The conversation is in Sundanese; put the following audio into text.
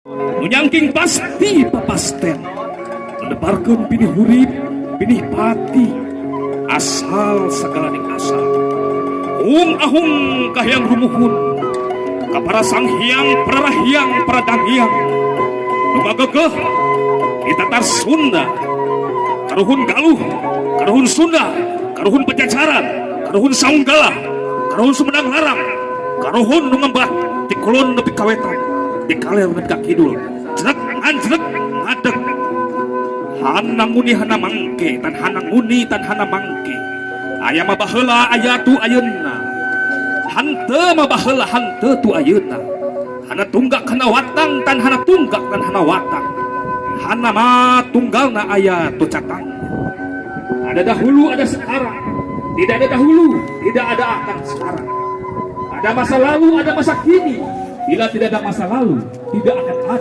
Nu nyangking pasti papasten, menebarkeun pinih hurip, pinih pati, asal sagalaning asa. Hung ahung kahayang rumuhun ka para sang hyang, para hyang, para danghyang nu ngagegeh di tatar Sunda, karuhun Galuh, karuhun Sunda, karuhun Pajajaran, karuhun Saunggalah, karuhun Sumedang Larang, karuhun nu ngembat di kulon nepi ka wetan, di kaler nepi ka kidul, jreg anjreg ngadeg, hana nguni hana mangke, tan hana nguni tan hana mangke. Aya mah baheula, aya tu ayeuna. Hanteu mah baheula, hanteu tu ayeuna. Hana tunggak hana watang, tan hana tunggak tan hana watang. Hana mah tunggalna, aya tu catang. Ada dahulu, ada sekarang. Tidak ada dahulu, tidak ada akan sekarang. Ada masa lalu, ada masa kini. Bila tidak ada masa lalu, tidak akan ada.